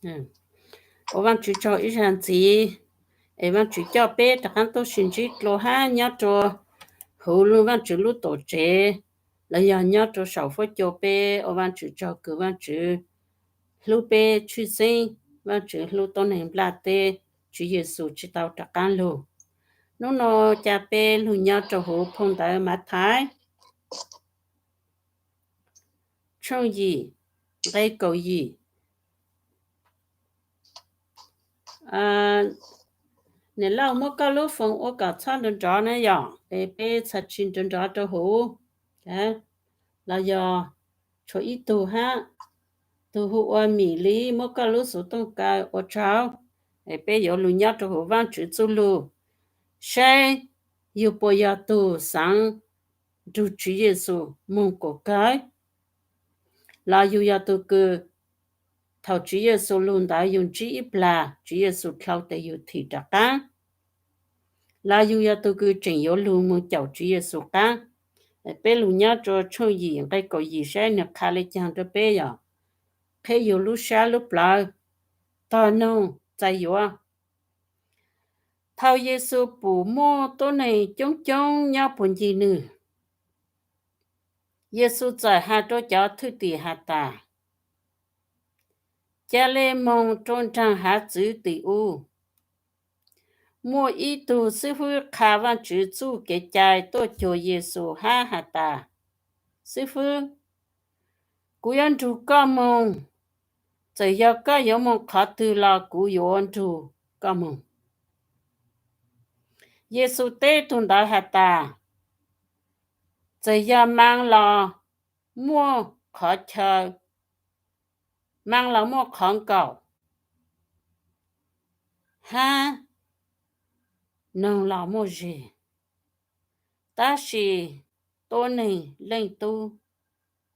Ua Vaajtswv tsaug ib zag ntxiv, es Vaajtswv coj peb rov qaab tuaj sib ntsib dlua hab nyob rua huv Vaajtswv lub tuam tsev, los yog nyob rua saum fuab cua peb. Ua Vaajtswv tsaug kws Vaajtswv hlub peb tshwj xeeb, Vaajtswv hlub tuab neeg nplaj teb, Tswv Yexus tsi tau rov qaab lug. Nub nua ca peb lug nyob rua huv phoo ntawv Mathais tshooj yim, nqe kaum yim. Niam Lauj, muab koj lub foos ua kom txhob nrov nrov na yom, es peb txhad tsi nrov nrov rua huv. Los yog tshuav ib tug hab, tug hu ua Mim Li, muab koj lub xuv tooj kaw ua tsaug, es peb yuav lug nyob rua huv Vaajtswv txuj lug, saib yug puas yog tug xaav nrug Tswv Yexus moog kuas kawg, los yug yog tug kws thaum Tswv Yexus lug ntawd yug ntsib ib plag, Tswv Yexus dlhau tes yug thim rov qaab, los yug yog tug kws tseem yuav lug moog caum Tswv Yexus qaab. Peb lug nyob rua tshooj yim nqe kaum yim saib nwg qha le caag rua peb yog, qheb yug lub sab lub plawv, tog noog txais yuav. Thaum Yexus pum muaj tuab neeg coob coob nyob puag ncig nwg, Yexus txawm has rua cov thwj tim has tas, ca le moog rua nraag hav txwv tim u. Muaj ib tug xibfwb qha Vaajtswv txuj kev cai tuaj cuag Yexus hab has tas, Xibfwb, kuv yuav nrug koj moog, txawm yog koj yuav moog qhov twg los kuv yuav nrug koj moog. Yexus teb tug ntawd has tas, txawm yog maa los muaj qhov chaw, maa los muaj qhov nkaum, hab noog los muaj zes, tab sis tuab neeg leej tub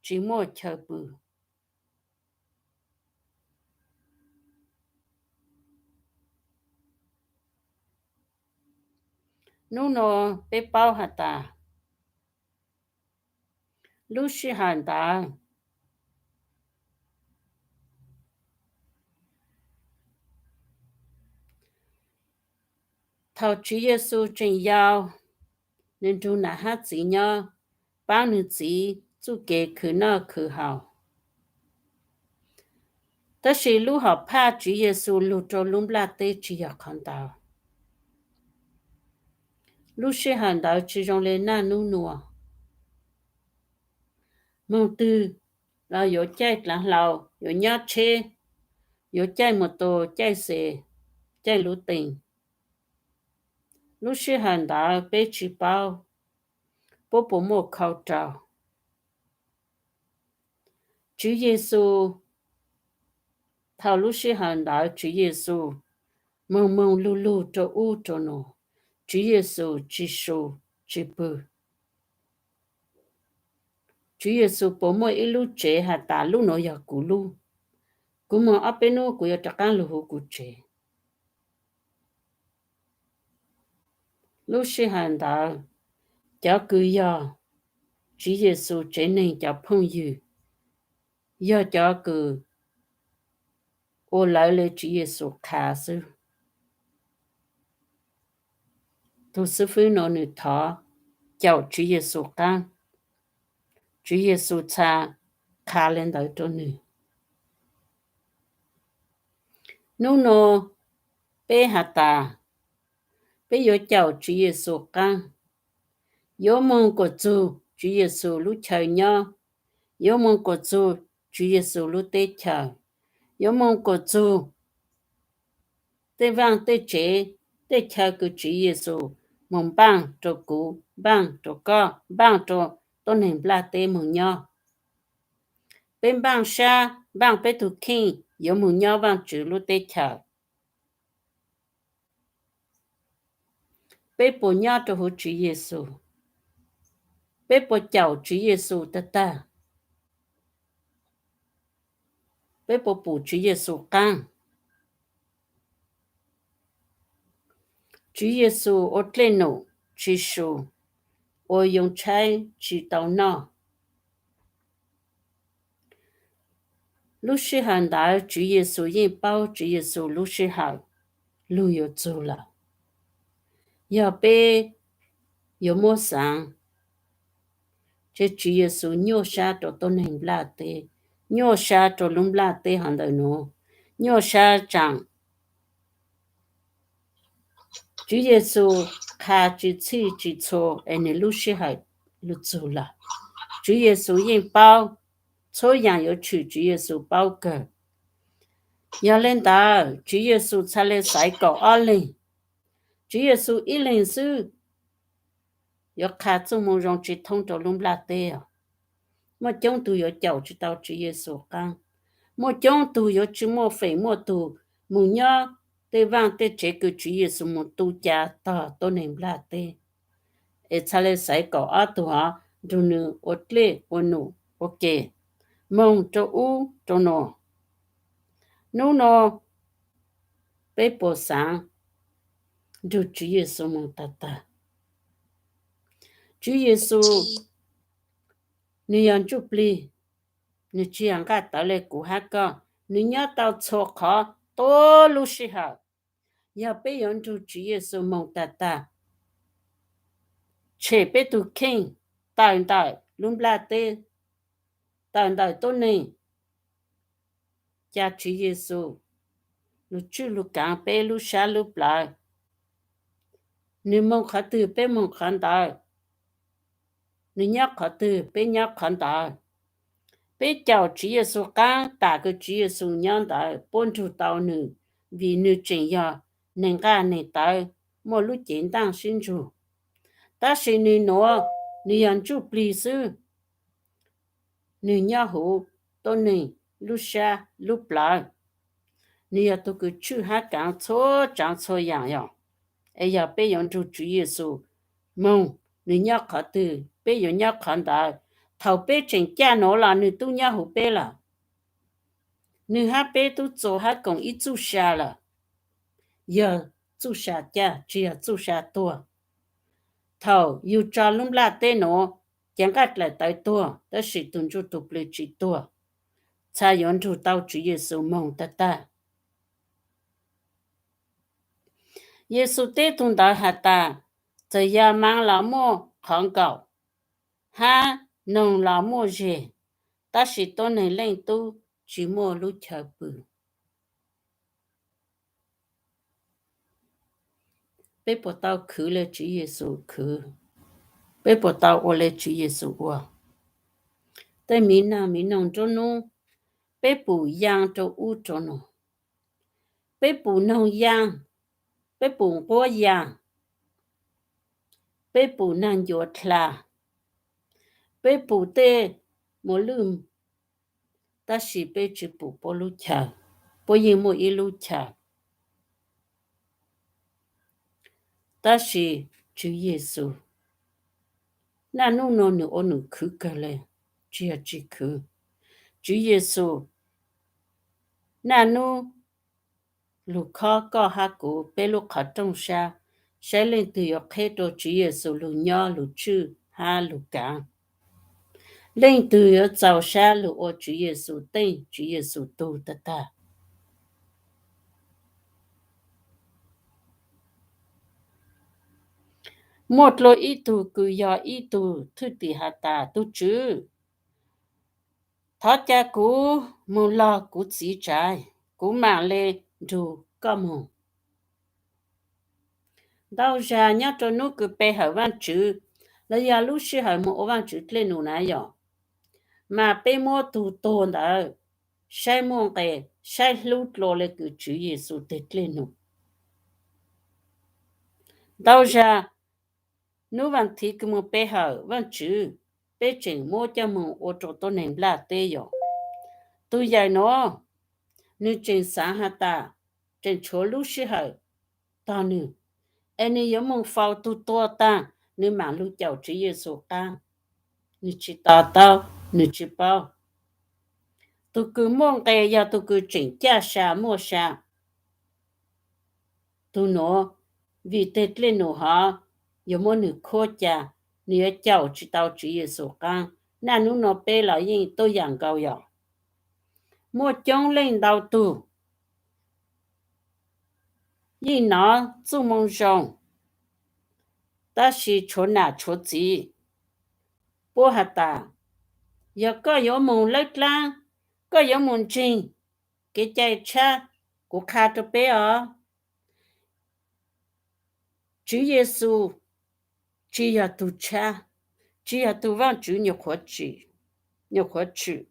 tsi muaj chaw pw. Nub nua peb paub has tas, lub sij hawm ntawd thaum Tswv Yexus tseem yau, nwg nrug nam hab txiv nyob, paab nwg txiv txuj kev khwv noj khwv haus. Tab sis lub hom phaj Tswv Yexus lug rua lub nplaj teb tsi yog qhov ntawd. Lub sij hawm ntawd tsi zoo le naj nub nua. Moog twg los yuav caij dlaav hlau, yuav nyob tsheb, yuav caij mus tus, caij xes, caij luv tees. Lub sij hawm ntawd peb tsi paub puab puas muaj khau rau. Tswv Yexus, thaum lub sij hawm ntawd Tswv Yexus moog moog lug lug rua ub rua nuav, Tswv Yexus tsi su tsi pwg. Tswv Yexus puas muaj ib lub tsev has tas lub nuav yog kuv lub, kuv moog ob peb nub kuv yuav rov qaab lug huv kuv tsev. Lub sij hawm ntawd, cov kws yog Tswv Yexus tsev neeg cov phooj ywg yog cov kws ua lawv le Tswv Yexus qha xwb. Tug xib fwb nuav nwg thov caum Tswv Yexus qaab, Tswv Yexus txha qha le ntawd rua nwg. Nub nua peb has tas, peb yuav caum Tswv Yexus qaab, yuav moog kuas txug Tswv Yexus lub chaw nyob, yuav moog kuas txug Tswv Yexus lub teb chaws, yuav moog kuas txug tej vaaj tej tsev, tej chaw kws Tswv Yexus moog npaaj rua kuv, npaaj rua koj, npaaj rua tuab neeg nplaj teb moog nyob. Peb npaaj sab, npaaj peb tug kheej yuav moog nyob Vaajtswv lub teb chaws. Peb puas nyob rua huv Tswv Yexus? Peb puas caum Tswv Yexus tag tag? Peb puas pum Tswv Yexus qaab? Tswv Yexus ua dlej num tsi su, ua yoo tshaib tsi tau noj. Lub sij hawm ntawd Tswv Yexus yeej paub Tswv Yexus lub sij hawm lug yuav txug lawm. Yog peb yuav muab xaav, ces Tswv Yexus nyuaj sab rau tuab neeg nplaj teb, nyuaj sab rau lub nplaj teb hov ntawm nuav, nyuaj sab tsaam Tswv Yexus qha tsi txhij tsi txhua es nwg lub sij hawm lug txug lawm. Tswv Yexus yeej paub txhua yaam yuav tshwm Tswv Yexus paub kawg. Yog le ntawd Tswv Yexus txhad le xaiv kaum ob leeg. Tswv Yexus ib leeg xwb yuav qha txuj moo zoo tsi thoob rau lub nplaj teb os. Muaj coob tug yuav caum tsi tau Tswv Yexus qaab. Muaj coob tug yuav tsi muaj feem muaj tug moog nyob tej vaaj tej tsev kws Tswv Yexus moog tu ca tog tuab neeg nplaj teb. Es txhad le xaiv kaum ob tug hov nrug nwg ua dlej ua num ua ke, moog rau ub rau nuav. Nub nua peb puas xaav nrug Tswv Yexus moog tag tag? Tswv Yexus nwg yog ntsuj plig, nwg tsi yog nqaj tawv le kuv hab koj. Nwg nyob tau txhua qhov tuab lub sij hawm. Yog peb yuav nrug Tswv Yexus moog tag tag, tshem peb tug kheej tawm ntawm lub nplaj teb, tawm ntawm tuab neeg, ca Tswv Yexus lug tswj lug kaav peb lub sab lub plawv. Nwg moog qhov twg peb moog qhov ntawd, nwg nyob qhov twg peb nyob qhov ntawd. Peb caum Tswv Yexus qaab tas kws Tswv Yexus nyob ntawd puab nrug tau nwg, vim nwg tseem yog neeg nqaj neeg tawv, muaj lub cev ntaaj sib ntsug. Tab sis nwg nuav, nwg yog ntsuj plig xwb. Nwg nyob huv tuab neeg lub sab lub plawv. Nwg yog tug kws tswj hab kaav txhua tsaav txhua yaam yog. Es yog peb yuav nrug Tswv Yexus moog, nwg nyob qhov twg peb yuav nyob qhov ntawd. Thaum peb tseem caj nuav los nwg tub nyob huv peb lawm. Nwg hab peb tub txua hab koom ib txuj sa lawm, yog txuj sa caj tsi yog txuj sa tuag. Thaum yug tso lub nplaj teb nuav, cev nqaj dlaim tawv tuag, tab sis tug ntsuj tug plig tsi tuag. Txhad yuav nrug tau Tswv Yexus moog tag tag. Yexus teb tug ntawd has tas, txawm yog maa los muaj qhov nkaum, hab noog los muaj zeg, tab sis tuab neeg leej tub tsi muaj lub chaw pw. Peb puas tau khwv le Tswv Yexus khwv? Peb puas tau ua le Tswv Yexus ua? Tej miv nag miv noog nruab nub, peb pum yaa rau ub rau nuav, peb pum noog yaa, peb pum nquab yaa, peb pum naag ncuav dlha, peb pum tej muas lwj, tab sis peb tsi pum puab lub chaw. Puab yeej muaj ib lub chaw. Tab sis Tswv Yexus, naj nub nuav nwg ua nwg khwv kawg le, tsi yog tsi khwv. Tswv Yexus, naj nub lug khob koj hab kuv peb lub qhov rooj sab, saib leej twg yuav qheb rua Tswv Yexus lug nyob lug tswj hab lug kaav. Leej twg yuav txaus sab lug ua Tswv Yexus teej Tswv Yexus tug tag tag. Muaj dlua ib tug kws yog ib tug thwj tim has tas, Tug Tswv, thov ca kuv moog log kuv txiv tsav, kuv maam le nrug koj moog. Ntau zag nyob rua nub kws pe hawm Vaajtswv, los yog lub sij hawm moog ua Vaajtswv dlej num na yog, mas peb muab tug tuag ntawd saib muaj nqe, saib hlub dlua le kws Tswv Yexus teg dlej num. Ntau zag nub vaam thiv kws moog pe hawm Vaajtswv, peb tseem muab coj moog ua rua tuab neeg nplaj teb yog. Tug yawm nuav, nwg tseem xaav has tas, tseem tshuav lub sij hawm tog nwg, es nwg yuav moog faus tug tuag taag, nwg maam lug caum Tswv Yexus qaab. Nwg tsi to taub, nwg tsi paub. Tug kws muaj nqe yog tug kws tseem caj sa muaj sa. Tug nuav, vim teg dlej num hov, yuav muab nwg khuab ca, nwg yuav caum tsi tau Tswv Yexus qaab. Naj nub nua peb los yeej tuab yaam nkaus yog. muaj coob leej ntau tug yeej nov txuj moo zoo, tab sis tshuav nam tshuav txiv puab has tas, yog koj yuav moog lawb dlaab, koj yuav moog ntseeg kev cai tshab, kuv qha rua peb os, Tswv Yexus tsi yog tug tshab, tsi yog tug Vaajtswv nyuas qhuav tshwm.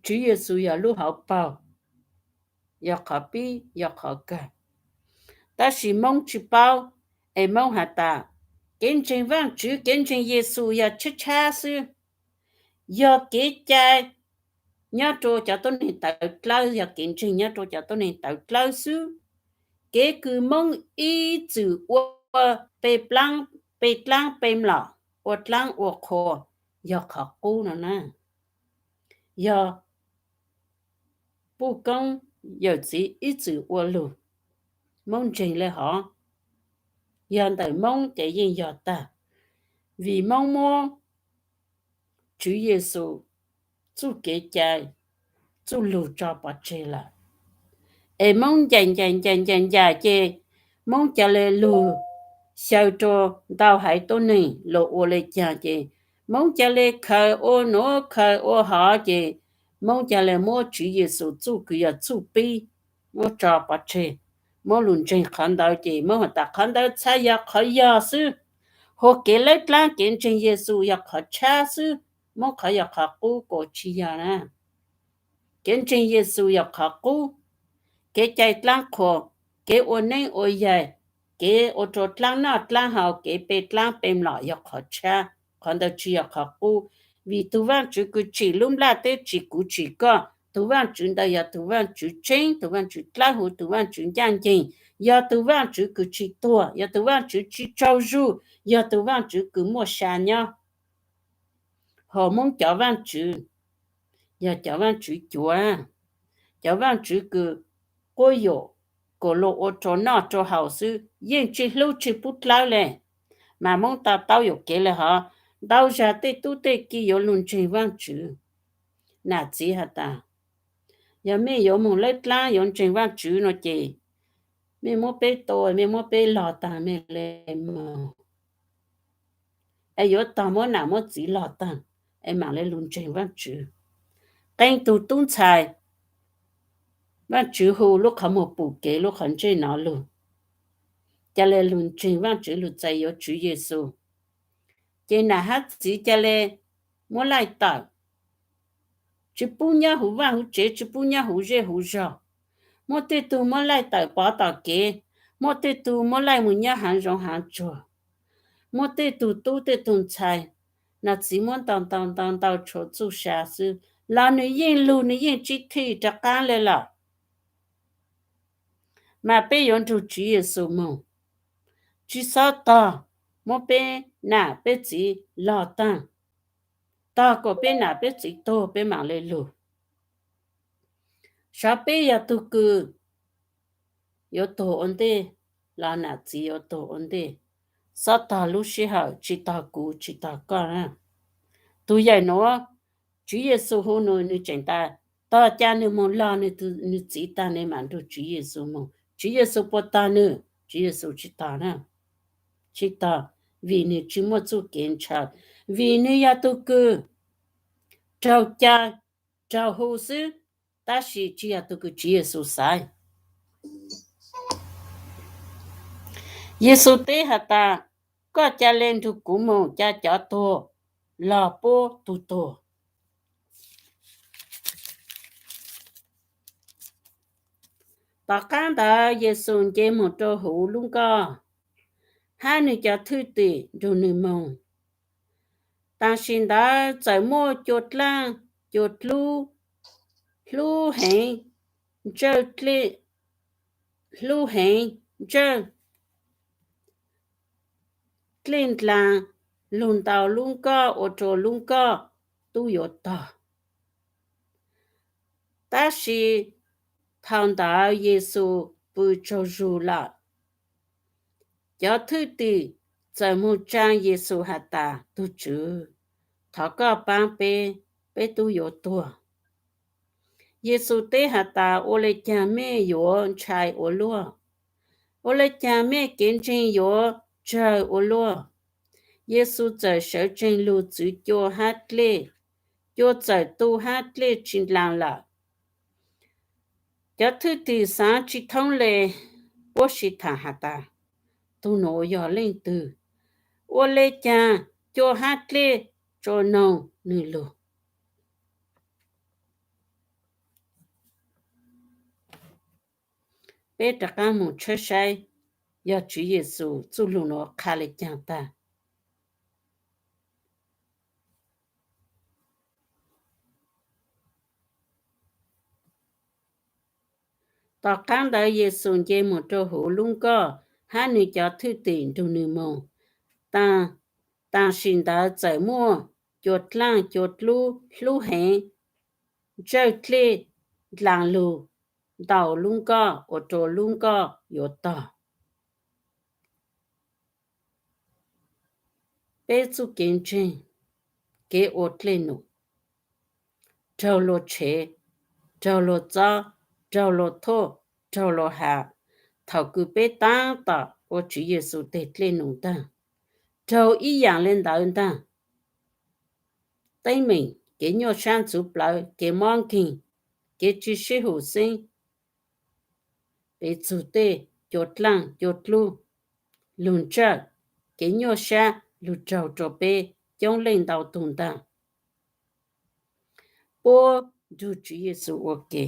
Tswv Yexus yog lub hauv paug, yog qhov pib, yog qhov kawg. Tab sis Moob tsi paub, es Moob has tas, kev ntseeg Vaajtswv, kev ntseeg Yexus yog tshab tshab xwb, yog kev cai nyob rua cov tuab neeg tawv dlawb, yog kev ntseeg nyob rua cov tuab neeg tawv dlawb xwb. Kev kws Moob ib txwm ua pe dlaab pe mlom, ua dlaab ua qhua, yog qhov qub no na. Yog puj koob yawm txiv ib txwm ua lug, Moob ntseeg le hov, yog ntawm Moob ces yeej yog tag, vim Moob muab Tswv Yexus txuj kev cai, txuj lug tso pov tseg lawm. Es Moob ncaim ncaim ncaim ncaim ncaim ces Moob ca le lug xyaw rua ntau haiv tuab neeg los ua le caag ces Moob ca le khaws ua nuav khaws ua hov ces Moob ca le muab Tswv Yexus txuj kws yog txuj pib muab tso pov tseg, muab lug ntseeg qhov ntawd ces Moob has tas qhov ntawd txhaj yog qhov yog xwb. Hua kev lawb dlaab kev ntseeg Yexus yog qhov tshab xwb, Moob qhov yog qhov qub kuas tsi yog na. Kev ntseeg Yexus yog qhov qub, kev cai dlaab qhuas, kev ua neeb ua yaig, kev ua rua dlaab noj dlaab haus, kev pe dlaab pe mlom yog qhov tshab, qhov ntawd tsi yog qhov qub. Vim tug Vaajtswv kws tsim lub nplaj teb tsim kuv tsim koj, tug Vaajtswv ntawd yog tug Vaajtswv tseeb, tug Vaajtswv dlawb huv, tug Vaajtswv ncaaj nceeg, yog tug Vaajtswv kws tsi tuag, yog tug Vaajtswv tsi tsaug zug, yog tug Vaajtswv kws muaj sa nyob. Hos Moob cov vaajtswv yog cov vaajtswv cuav, cov vaajtswv kws quab yuam kuas luag ua rua noj rua haus xwb, yeej tsi hlub tsi pub dlawb le. Mas Moob to taub yuam kev le hov, ntau zag tej tub tej ki yuav lug ntseeg Vaajtswv. Nam txiv has tas, yog mej yuav moog lawb dlaab yuav ntseeg Vaajtswv no ces mej muab peb tua, mej muab peb log taag mej le moog, es yuav tog muab nam muab txiv log taag es maam le lug ntseeg Vaajtswv. Qee tug tub ntxhais, Vaajtswv hu lub qhov muag pum kev lub qhov ntsej no lug, ca le lug ntseeg Vaajtswv lug txais yuav Tswv Yexus. Ces nam hab txiv ca le muab laij tawm, tsi pub nyob huv vaaj huv tsev, tsi pub nyob huv zej huv zog. Muaj tej tug muab laij tawm pov tom kev, muaj tej tug muab laij moog nyob haav zoov haav tsuag, muaj tej tug tub tej tug ntxhais, nam txiv muab ntaus ntaus ntaus ntaus tshuav txuj sa xwb los nwg yeej lug, nwg yeej tsi thim rov qaab le lawm. Mas peb yuav nrug Tswv Yexus moog, tsi xob tog muab peb nam peb txiv log taag, tog kuas peb nam peb txiv tuag peb maam le lug. Sav peb yog tug kws yuav tuag ua ntej los nam txiv yuav tuag ua ntej, xob tog lub sij hawm, tsi tog kuv tsi tog koj na. Tug yaam nuav, Tswv Yexus hu nwg, nwg tseem tas, tog ca nwg moog log nwg txiv taag nwg maam nrug Tswv Yexus moog. Tswv Yexus puas tog nwg? Tswv Yexus tsi tog na. Tsi tog, vim nwg tsi muaj txuj kev ntshaw, vim nwg yog tug kws raug ca, raug hu xwb, tab sis tsi yog tug kws Tswv Yexus xaiv. Yexus teb has tas, koj ca le nrug kuv moog ca cov tuag log puab tug tuag. Tom qaab ntawd Yexus nce moog rua huv lub nkoj, hab nwg cov thwj tim nrug nwg moog. Tam sim ntawd txawm muaj cua dlaaj, cua dlub, hlub heev, ntsawj dlej, hlub heev, ntsawj dlej ndlaag lug ntaus lub nkoj ua rua lub nkoj tub yuav tog. Tab sis thaum ntawd Yexus pw tsaug zug lawm. Cov thwj tim txawm moog tsaa Yexus has tas, tug Tswv, thov koj paab peb, peb tub yuav tuag. Yexus teb has tas, ua le caag mej yuav ntshai ua luaj? Ua le caag mej kev ntseeg yuav tsawg ua luaj? Yexus txawm sawv tsees lug txwv cua hab dlej, cua txawm tu hab dlej tsi ndlaag lawm. Cov thwj tim xaav tsi thoob le, puab sib thaam has tas, tug nuav yog leej twg? Ua le caag cua hab dlej tsi noog nwg lug? Peb rov qaab moog tshawb saib yog Tswv Yexus txuj lug nuav qha le caag tag. Tom qaab ntawd Yexus nce moog rua huv lub nkoj hab nwg cov thwj tim nrug nwg moog. Taam sim ntawd txawm muaj cua dlaaj cua dlub hlub heev ntsawj dlej ndlaag lug ntau lub nkoj ua rua lub nkoj yuav tog. Peb txuj kev ntseeg, kev ua dlej num, raug luag tshev, raug luag txob, raug luag thuam, raug luag has, thaum kws peb taab tom ua Tswv Yexus teg dlej num ntaag, raug ib yaam le ntawd ntaag. Teeb meem, kev nyuaj sab ntxhuv plawv, kev mob nkeeg, kev tsi sib hum xeeb, peb txug tej cua dlaaj cua dlub, lug ntsawj, kev nyuaj sab lug raug rua peb coob leej ntau tug ntaag. Puab nrug Tswv Yexus ua ke,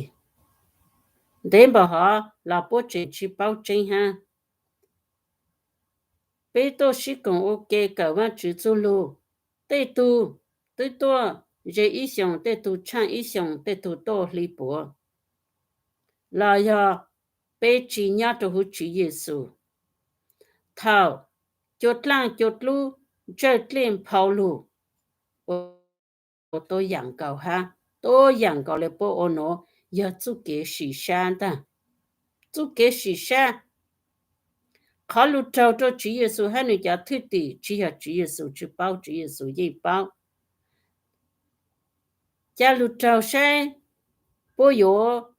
ntev npaum hov los puab tseem tsi paub tseeb hab. Peb tuaj sib koom ua ke kawm Vaajtswv txuj lug, tej tug twb tuaj ze ib xyoos, tej tug tshaaj ib xyoos, tej tug tuaj hli puav, los yog peb tsi nyob rua huv Tswv Yexus. Thaum cua dlaaj cua dlub ntsawj dlej nphau lug, ua tuab yaam nkaus hab, tuab yaam nkaus le puab ua nuav yog txuj kev sim sab ntaag. Txuj kev sim sab, qhov lug raug rua Tswv Yexus hab nwg cov thwj tim tsi yog Tswv Yexus tsi paub, Tswv Yexus yeej paub. Ca lug raug saib puab yuav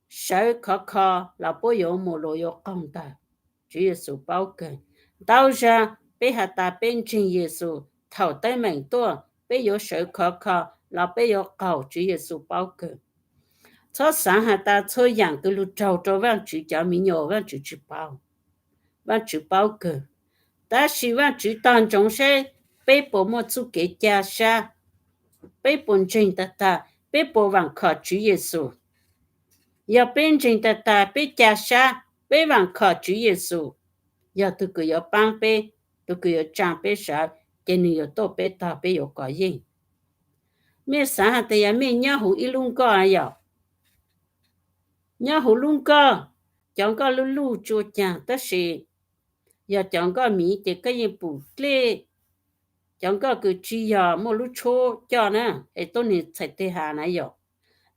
sawv khov kho los puab yuav mus luas yuav qaug ntawg, Tswv Yexus paub kawg. Ntau zag peb has tas peb ntseeg Yexus, thaum teeb meem tuaj peb yuav sawv khov kho los peb yuav qaug, Tswv Yexus paub kawg. Txhob xaav has tas txhua yaam kws lug raug rua Vaajtswv cov miv nyuas Vaajtswv tsi paub, Vaajtswv paub kawg. Tab sis Vaajtswv tog ntsoov saib peb puas muaj txuj kev ca sab, peb puas ntseeg tag tag, peb puas vaam khom Tswv Yexus. Yog peb ntseeg tag tag, peb ca sab, peb vaam khom Tswv Yexus, yog tug kws yuav paab peb, tug kws yuav tsaa peb sawv, ces nwg yuav tuaj peb tog, peb yuav kov yeej. Mej xaav has tas yog mej nyob huv ib lub nkoj yom, nyob huv lub nkoj, cov nkoj luj luj tsi ua caag, tab sis yog cov nkoj miv ces koj yeej pum dlej. Cov nkoj kws tsi yog muaj lub tshuab coj na, es tuab neeg txhais teg has na yom,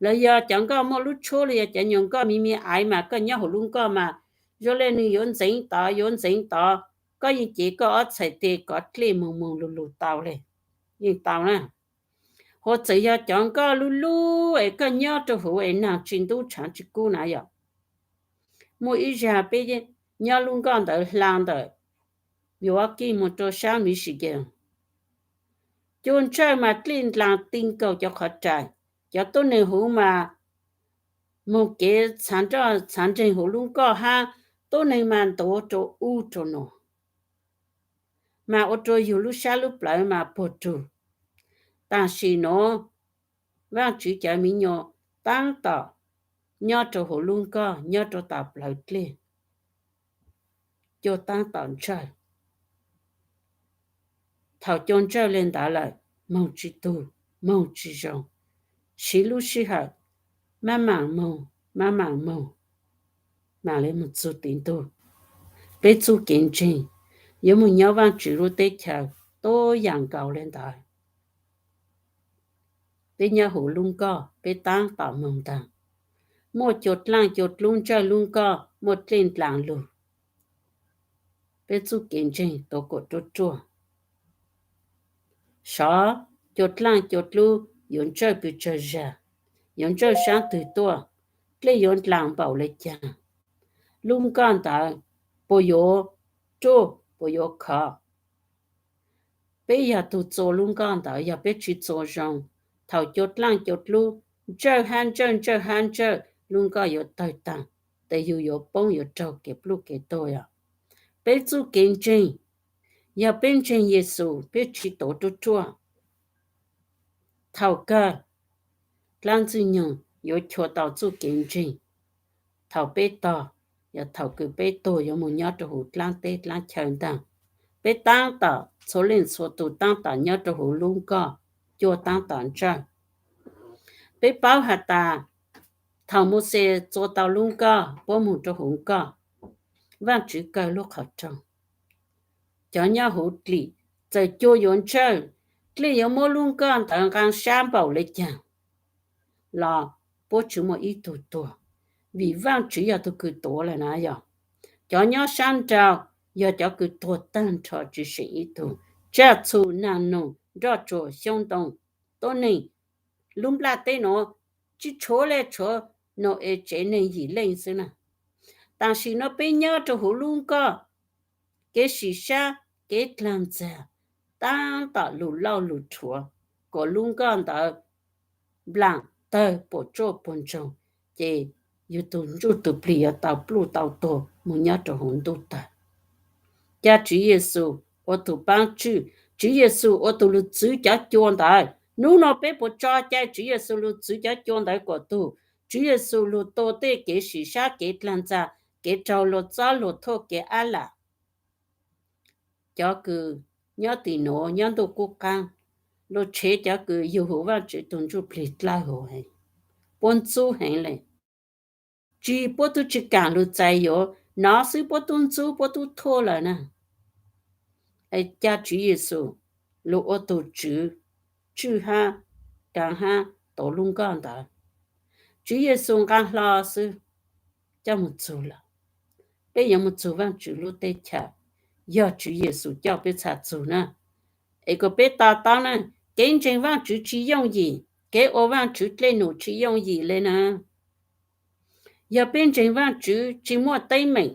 los yog cov nkoj muaj lub tshuab, los yog cov nyuas nkoj miv miv aiv mas koj nyob huv lub nkoj mas zoo le nwg yuav ntxeev tod yuav ntxeev tod, koj yeej cev koj ob txhais teg kov dlej moog moog lug lug tau le, yeej tau na. Hos txawm yog cov nkoj luj luj es koj nyob rua huv es naag tsi ntub tshaav tsi kub na yom. Muaj ib zag peb nyob lub nkoj ntawd hla ntawm Milwaukee moog rua sab Michigan, cua ntsawj mas dlej ndlaag ti nkaus cov qhov rais, cov tuab neeg huv mas moog kev txhav nroj txhav nreeg huv lub nkoj hab, tuab neeg mas ntuav rua ub rua nuav, mas ua rua yug lub sab lub plawv mas puag rug. Tam sim nuav Vaajtswv cov miv nyuas taab tom nyob rua huv lub nkoj, nyob rua tom plawv dlej, cua taab tom ntsawj. Thaum cua ntsawj le ntawd lawm, moog tsi tug, moog tsi zoo, siv lub sij hawm, maj maam moog, maj maam moog, maam le moog txug tim ntug. Peb txuj kev ntseeg yuav moog nyob Vaajtswv lub teb chaws tuab yaam nkaus le ntawd. Peb nyob huv lub nkoj, peb taab tom moog ntaag, muaj cua dlaaj cua dlub ntsawj lub nkoj, muaj dlej ndlaag lug. Peb txuj kev ntseeg tuav kuam ruaj ruaj. Sov cua dlaaj cua dlub yuav ntsawj pes tsawg zag, yuav ntsawj sab twg tuaj, dlej yuav ndlaas npaum le caag, lub nkoj ntawd puas yuav ruaj puas yuav khov. Peb yog tug txua lub nkoj ntawd, yog peb tsi txua zoo, thaum cua dlaaj cua dlub ntsawj hab ntsawj ntsawj hab ntsawj, lub nkoj yuav tawg taag, tes yug yuav poob yuav raug kev pluj kev tuag os. Peb txuj kev ntseeg, yog peb ntseeg Yexus peb tsi tuav ruaj ruaj, thaum kawg dlaab Ntxwg Nyoog yuav chua tau txuj kev ntseeg. Thaum peb tog, yog thaum kws peb tuag yuav moog nyob rua huv dlaab teb dlaab chaw ntaag. Peb taab tom txhua leej txhua tug taab tom nyob rua huv lub nkoj, cua taab tom ntsawj. Peb paub has tas, thaum Mauxes txua tau lub nkoj puab moog rua huv nkoj, Vaajtswv kaw lub qhov rooj. Cov nyob huv dlim, txawm cua yuav ntsawj, dlej yuav muab lub nkoj ntawd nqaa sab npaum le caag los puab tsi muaj ib tug tuag, vim Vaajtswv yog tug kws tuav lawm na yog. Cov nyob sab nrau yog cov kws tuag taag nrho tsi seem ib tug, tsaj txhu naag noog nroj tsuag xyoob ntoo, tuab neeg, lub nplaj teb nuav tsi tshuav le tshuav Nau-es tsev neeg yim leej xwb na. Tam sim no peb nyob rua huv lub nkoj, kev sim sab, kev dlaag ntxag, taab tom lug lauj lug rhuav, kuas lub nkoj ntawd nplaam tawg puam tsuaj puag ntsoog, ces yug tug ntsuj tug plig yuav tau pluj tau tuag moog nyob rua huv ntuj tawg. Ca Tswv Yexus ua tug paab tswj, Tswv Yexus ua tug lug txwv cov cua ntawd. Nub nua peb puas tso cai Tswv Yexus lug txwv cov cua ntawd kuas tug? Tswv Yexus lug tua tej kev sim sab, kev dlaag ntxag, kev raug luag txob luag thuj, kev ab lam. Cov kws nyob tim nuav nyob ntuj qub qaab, luag tshev cov kws yug huv Vaajtswv tug ntsuj plig dlawb huv heev, puab ntxub heev le. Tsi puab tub tsi kaam lug txais yuav, nov xwb puab tub ntxub puab tub thuj lawm na. Ca Tswv Yexus lug ua tug tswv, tswj hab, kaa hab, tuav lub nkoj ntawd. Tswv Yexus nqaa hlo xwb, coj moog txug lawm. Peb yuav moog txug Vaajtswv lub teb chaws, yog Tswv Yexus coj peb txhad txug na. Es kuas peb to taub na, kev ntseeg Vaajtswv tsi yooj yim, kev ua Vaajtswv dlej num tsi yooj yim le na. Yog peb ntseeg Vaajtswv tsi muaj teeb meem,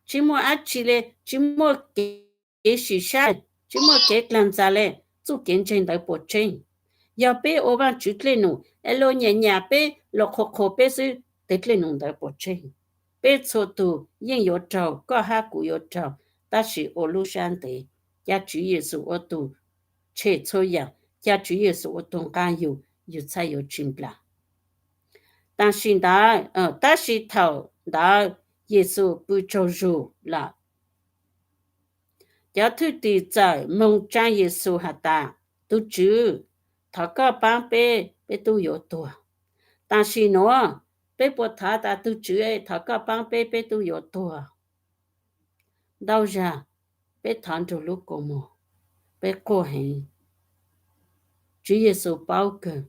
tsi muaj dlaab tsi le, tsi muaj kev sim sab, tsi muaj kev dlaag ntxag le, txuj kev ntseeg ntawd puas tseeb? Yog peb ua Vaajtswv dlej num es luag nyam nyam peb, luag qhuas qhuas peb xwb, tes dlej num ntawd puas tseeb? Peb txhua tug yeej yuav raug, koj hab kuv yuav raug, tab sis ua lub sab ntev, ca Tswv Yexus ua tug tshem txhua yaam, ca Tswv Yexus ua tug nqaa yug, yug txhaj yuav tsi nplaag. Tam sim ntawd, tab sis thaum ntawd Yexus pw tsaug zug lawm. Cov thwj tim txawm moog tsaa Yexus has tas, Tug Tswv, thov koj paab peb, peb tub yuav tuag. Tam sim nuav peb puas thov tas, Tug Tswv, thov koj paab peb, peb tub yuav tuag? Ntau zag peb thov nrug lub kua muag, peb quaj heev. Tswv Yexus paub kawg.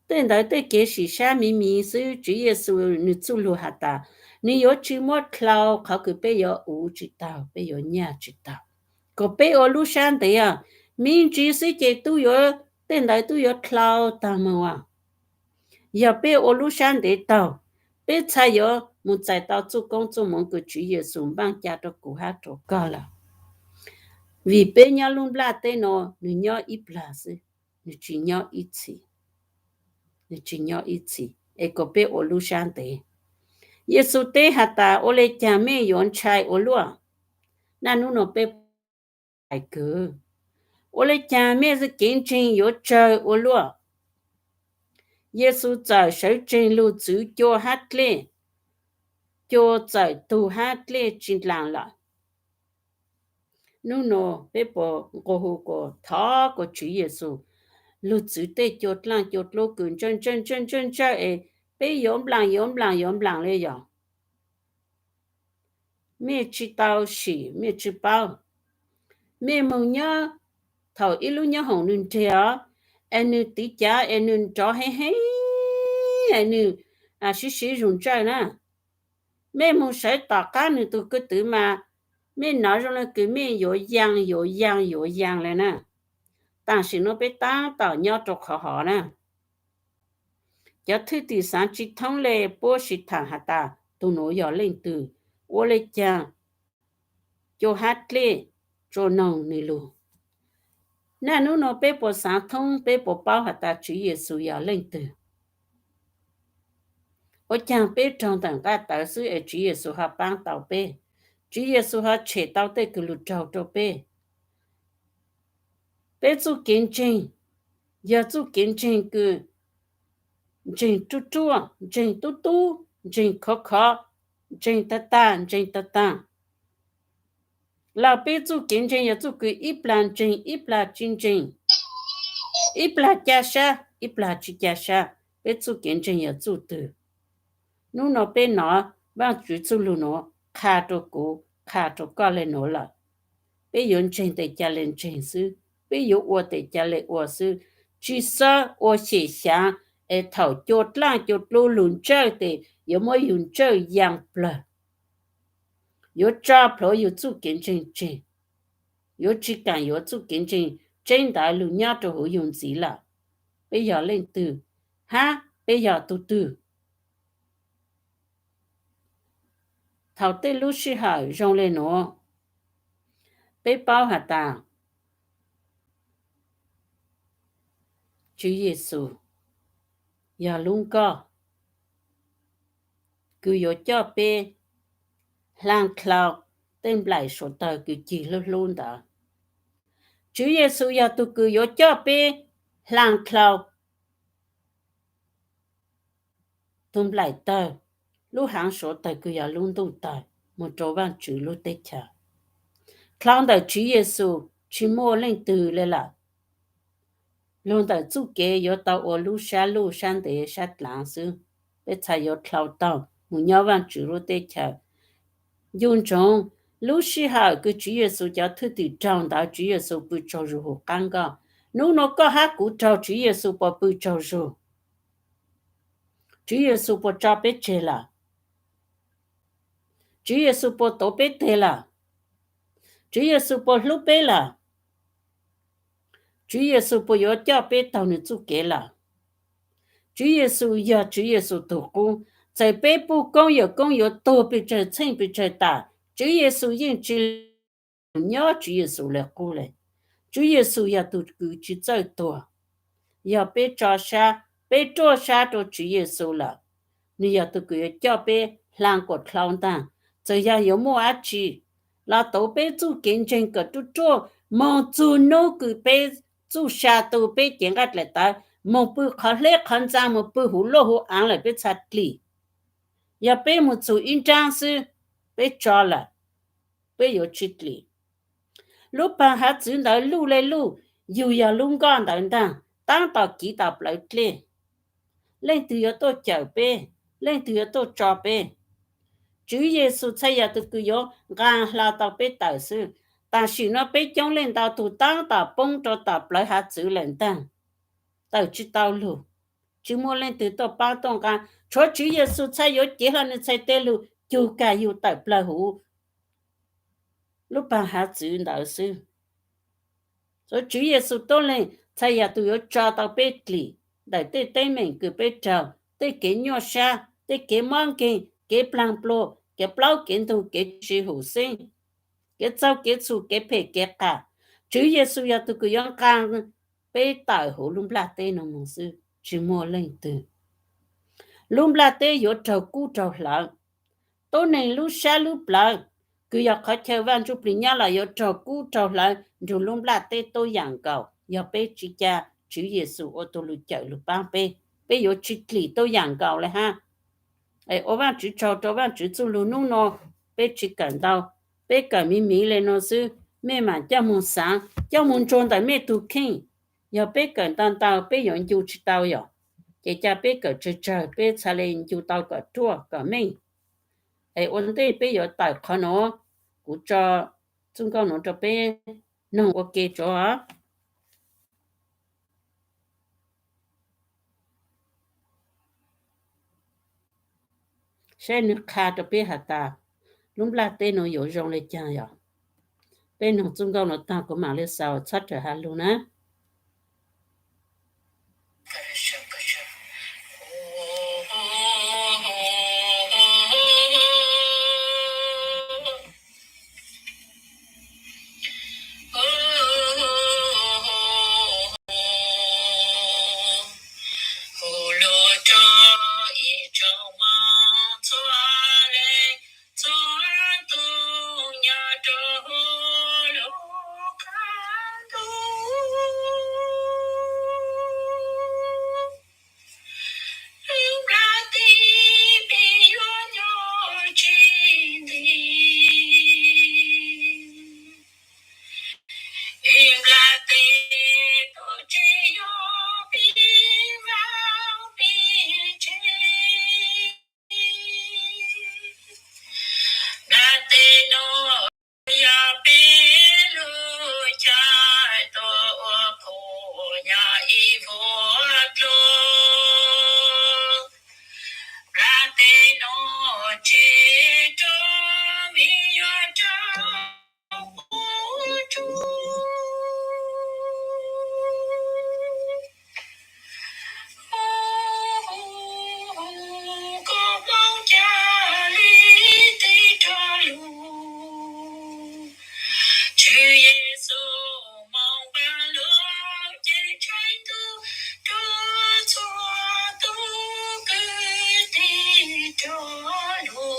Tej ntawd tej kev sim sab miv miv xwb, Tswv Yexus nwg txuj lug has tas, nwg yuav tsi muab dlhau qhov kws peb yuav uv tsi taug, peb yuav nyaj tsi taug. Kuas peb ua lub sab ntev os, miv ntsis xwb ces tub yuav, tej ntawd tub yuav dlhau taag moog as. Yog peb ua lub sab ntev taug, peb txhaj yuav moog txais tau txuj koob txuj moov kws Tswv Yexus npaaj ca rua kuv hab rua koj lawm. Vim peb nyob lub nplaj teb nuav, nwg nyob ib plag xwb, nwg tsi nyob ib txhis, nwg tsi nyob ib txhis, es kuas peb ua lub sab ntev. Yexus teb has tas, Ua le caag mej yuav ntshai ua luaj? Naj nub nua peb hais kawg, ua le caag mej kev ntseeg yuav tsawg ua luaj? Yexus txawm sawv tsees lug txwv cua hab dlej, cua txawm tug hab dlej tsi ndlaas lawm. Nub nua peb puas nqua hu kuas thov kuas Tswv Yexus lug txwv tej cua dlaaj cua dlub kws ntsawj ntsawj ntsawj ntsawj ntsawj es peb yuav nplaam yuav nplaam yuav nplaam le yog? Mej tsi tau sim, mej tsi paub. Mej moog nyob thaum ib lub nyob hoom nwg nreg os, es nwg tiv cav es nwg nrov heev heev, es nwg siv siv zug ntsawj na. Mej moog sawv tom qaab nwg tug kwv twv mas mej nov zoo le kws mej yuav yaa yuav yaa yuav yaa le na. Tam sim nuav peb taab tom nyob rua qhov hov na. Cov thwj tim xaav tsi thoob le, puab sim thaam has tas tug nuav yog leej twg, ua le caag cua hab dlej tsua noog nwg lug. Naj nub nua peb puas xaav thoob, peb puas paub has tas Tswv Yexus yog leej twg? Ua caag peb raug ntawm nqaj tawv xwb es Tswv Yexus ho paab tau peb? Tswv Yexus ho tshem tau tej kws lug raug rua peb? Peb txuj kev ntseeg yog txuj kev ntseeg kws ntseeg ruaj ruaj, ntseeg tub tub, ntseeg khov khov, ntseeg tag tag, ntseeg tag tag, los peb txuj kev ntseeg yog txuj kws ib plag ntseeg ib plag tsi ntseeg, ib plag ca sab ib plag tsi ca sab? Peb txuj kev ntseeg yog txuj twg? Nub nua peb nov Vaajtswv txuj lug nuav qha rua kuv, qha rua koj le nuav lawm. Peb yuav ntseeg tes ca le ntseeg xwb, peb yuav ua tes ca le ua xwb. Tsi xob ua xyem xyaav es thaum cua dlaaj cua dlub lug ntsawj tes yuav muab yug ntsawj yaa plawg, yuav tso plhuav yug txuj kev ntseeg tseg, yuav tsi kaam yuav txuj kev ntseeg tseeb ntawd lug nyob rua huv yug ntxiv lawm. Peb yog leej twg hab peb yog tug twg? Thaum tej lub sij hawm zoo le nuav, peb paub has tas Tswv Yexus yog lub nkoj kws yuav coj peb hla dlhau tej nplaim suav tawg kws cig hlub hlub ntawd. Tswv Yexus yog tug kws yuav coj peb hla dlhau tug nplaim tawg, lub haav suav tawg kws yog lub ntuj tawg moog rua Vaajtswv lub teb chaws. Dlhau ntawm Tswv Yexus tsi muaj leej twg le lawm. Lug ntawm txuj kev yuav tau ua lub sab luj sab ntev sab dlaav xwb, peb txhad yuav dlhau taug moog nyob Vaajtswv lub teb chaws. Ncu ntsoov, lub sij hawm kws Tswv Yexus cov thwj tim raug ntawd Tswv Yexus pw tsaug zug huv qaab nkoj. Nub nua koj hab kuv raug Tswv Yexus puas pw tsaug zug? Tswv Yexus puas tso peb tseg lawm? Tswv Yexus puas tuav peb teg lawm? Tswv Yexus puas hlub peb lawm? Tswv Yexus puas yuav coj peb taug nwg txuj kev lawm? Tswv Yexus yog Tswv Yexus tug qub. Txawm peb puj koob yawm koob yuav tuag pes tsawg txheej pes tsawg tas, Tswv Yexus yeej tsi nyob Tswv Yexus le qub le. Tswv Yexus yog tug kws tsi txawj tuag. Yog peb tso sab, peb ruaj sab rua Tswv Yexus lawm, nwg yog tug kws yuav coj peb hla kuas dlhau ntaag. Txawm yog yuav muaj dlaab tsi los tuav peb txuj kev ntseeg kawm ruaj ruaj moog txug nub kws peb txuj sa tu peb cev nqaij dlaim tawv moog pw qhov hleb qhov ntxaa, moog pw huv luj huv aav lawm peb txhad dlim. Yog peb moog txug ib nraab xwb, peb tso lawm, peb yuav tsi dlim. Lub paag hav txwv ntawd luj le luj, yug yog lub nkoj ntawd ntaag, taab tom kiv tom plawv dlej. Leej twg yuav tuaj cawm peb? Leej twg yuav tuaj tso peb? Tswv Yexus txhaj yog tug kws yuav nqaa hla tau peb tawm xwb. Tam sim nuav peb coob leej ntau tug taab tom poob rua tom plawv hav txwv lawm ntaag, tawm tsi tau lug, tsi muaj leej twg tuaj paab tuaj nqaa. Tshuav Tswv Yexus txhaj yuav cev hlo nwg txhais tes lug cug kag yug tawm plawg huv lub paag hav txwv ntawd xwb. Tshuav Tswv Yexus tuab leeg txhaj yog tug yuav tso tau peb dlim ntawm tej teeb meem kws peb raug, tej kev nyuaj sab, tej kev mob nkeeg, kev plaag plua, kev plaub kev ntug, kev tsi hum xeeb, kev txaug kev txhum, kev phem kev qas. Tswv Yexus yog tug kws yuav nqaa peb tawm huv lub nplaj teb nuav moog xwb, tsi muaj leej twg. Lub nplaj teb yuav raug kub raug hlawv. Tuab neeg lub sab lub plawv kws yog qhov chaw Vaaj Ntsuj Plig nyob los yuav raug kub raug hlawv nrug lub nplaj teb tuab yaam nkaus. Yog peb tsi ca Tswv Yexus ua tug lug cawm lug paab peb, peb yuav tsi dlim tuab yaam nkaus le hab. Ua Vaajtswv tsaug rua Vaajtswv txuj lug nub nua, peb tsi kawm ntau, peb kawm miv miv le nuav xwb, mej maam coj moog xaav, coj moog ntsuag ntawm mej tug kheej. Yog peb kawm ntau ntau peb yuav ncu tsi tau yom, ces ca peb kawm tsawg tsawg peb txhaj le ncu tau kom ruaj kom meej. Es ua ntej peb yuav tawm qhov nuav, kuv tso txuj nkauj nuav rua peb noog ua ke tso. Saib nwg qha rua peb has tas lub nplaj teb nuav yuav zoo le caag yom. Peb noog txuj nkauj nuav taag kuv maam le xaus, txhob rawm has lug na. Moog txhua leej txhua tug nyob rua huv lub qab ntuj, lub nplaj teb peb yuav nyob tsis ntev. Ib nplaj teb tuaj tsis yog peb vaaj peb tsev. Nplaj teb nuav yog peb lub caij tuaj ua qhua nyob ib vuag dlua. Nplaj teb nuav tsis rua, mej yuav rua puab tsuj. Koj moog ca le teb rua lug. Tswv Yexus moog paab lug ces tshee ntuj rua txhua tug kwv tij rua lug.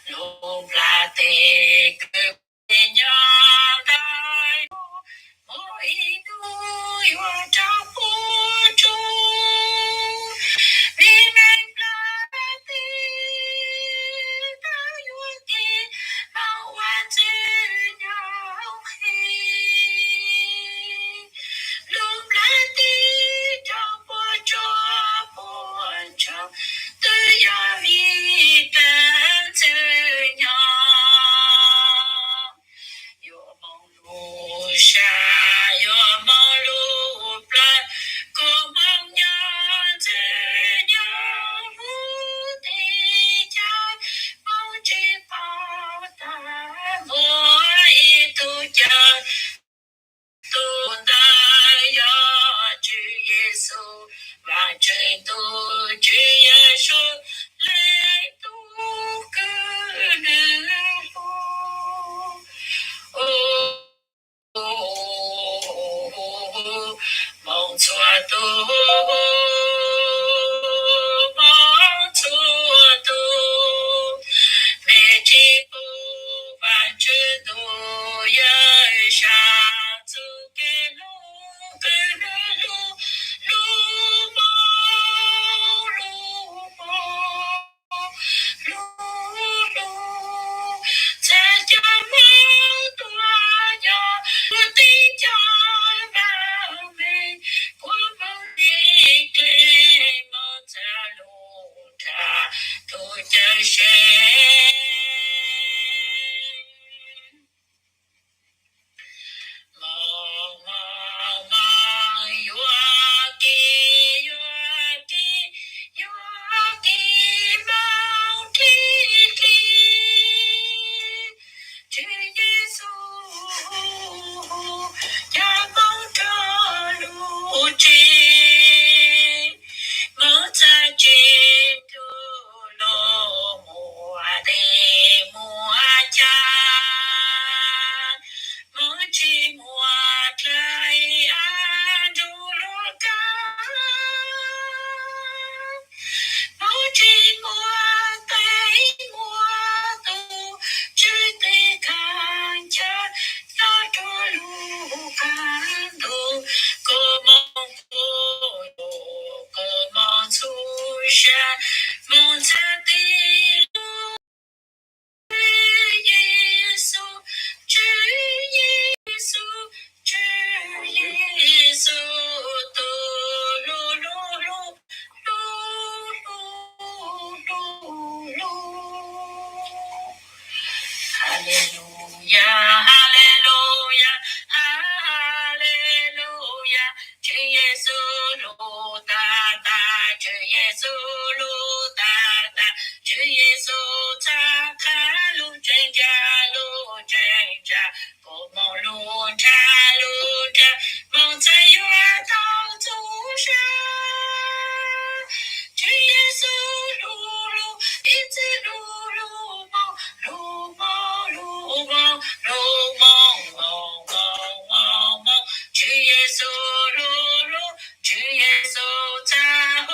Lub nplaj teb kws peb nyob ntawm nuav, muaj ib nub yuav rua puab tsuj. Vim neeg nplaj teb tau yuav kev moog ua ntxwg nyoog nqhis. Lub nplaj teb rua puab tsuj puab ntsoog, twb yog vim tag ntxwg nyoog. Yuav moog lug sab, yuav moog lug plawg, kuas moog nyob ntxwg nyoog huv teb chaws, moog tsis paub tas muaj ib tug cawm tug ntawd yog Tswv Yexus, Vaajtswv tug Tswv Yexus, leej tug kws nwg hlub. Moog txhua tug, moog txhua tug, mej tsis pum Vaajtswv tug yawg sab txuj kev hlub kws nwg hlub, hlub moog, hlub moog, hlub hlub, txhad cov moog tuaj nyob huv teb chaws vaaj meej, puab moog ntxhi dlej, moog txhad lug nrhav tug cawm sev. Moog, moog, moog, yuav kev, yuav kev, yuav kev moog dlej dlej. Tswv Yexus, coj moog rua lub tsev, moog txhad tsev tug lug muaj dlej muaj cai, moog tsis muaj dlej av nrug luag kav, moog tsis muaj teb muaj tug, tswv teb kaaj chaw nyob rua lub qaab ntuj, kuas moog qhuas, kuas moog txhua sab, moog txhad teb lug. Yexus, Tswv Yexus, Tswv Yexus, tug lug hlub, hlub, hlub, hlub, hlub, hlub. Haleluyas, haleluyas, haleluyas. Tswv Yexus hlub tag tag, Tswv Yexus hlub tag tag, Tswv Yexus txhad qha lub tseeb ntsa, lub tseeb ntsa, kuas moog lug nrhav lub nra, moog txhad yuav tau txhua sab. Tswv Yexus hlub lug, ib txwm hlub lug moog, hlub moog, hlub moog, hlub moog, moog, moog, moog, moog. Tswv Yexus hlub lug, Tswv Yexus txhad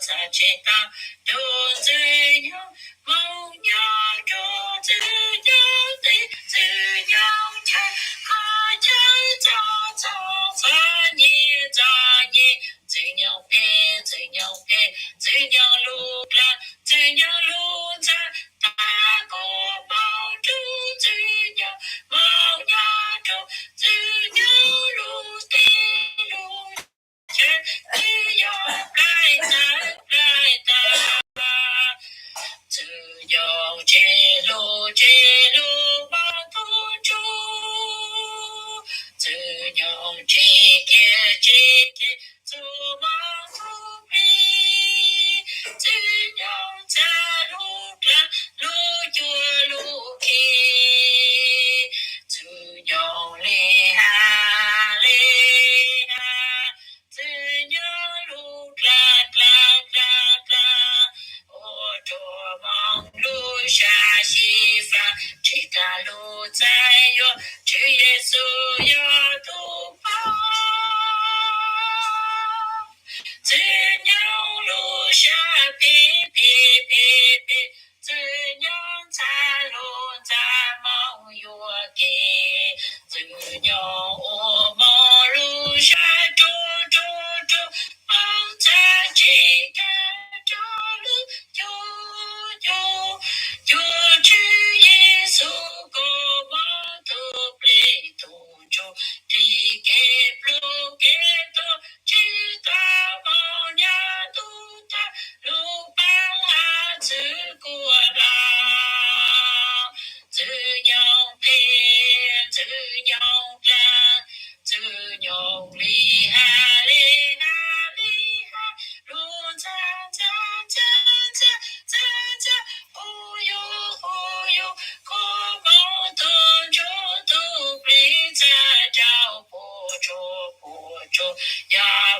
txav tsis tau rau Ntxwg Nyoog, Moos nyob rau Ntxwg Nyoog teb, Ntxwg Nyoog chaw kho chaw txog txog txom nyem txom nyem, Ntxwg Nyoog phem, Ntxwg Nyoog phem, Ntxwg Nyoog lub dlaag, Ntxwg Nyoog lub ntxa, tag kuv moog rau Ntxwg Nyoog, moog nyob rau Ntxwg Nyoog lub teb lub chaw, twb yog plaig tag plaig tag. Ntxwg Nyoog tseg lub tseg lub moog tug ntsug, Ntxwg Nyoog tseg kiag tseg kiag txuj moog tug plig, Ntxwg Nyoog txha lub dlaag lub cua lub khib, Ntxwg Nyoog le hab le hab, Ntxwg Nyoog lub dlaag dlaag dlaag dlaag, ua rua moog lub sab xyiv faaj, tsis taag lub txais yuav, Tswv Yexus yog tug Pog. Ntxwg Nyoog lub sab phem phem phem phem, Ntxwg Nyoog txha lub ntxa moog yuam kev, Ntxwg Nyoog ua moog lub sab rua rua rua, moog txha tseg kag rua lub cub cub cub, Tswv Yexus koj moog tug plig tug ntsug, ris kev plug kev tuag, tsis tau moog nyob tug tag lub paab hab Ntxwg Kuam Laug. Ntxwg Nyoog phem, Ntxwg Nyoog dlaag, Ntxwg Nyoog le hab le hab le hab, lub ntxa ntxa ntxa ntxa ntxa ntxa, hu yug hu yug, koj moog tug ntsug tug plig txha rau puam tsuag puam tsuag, yog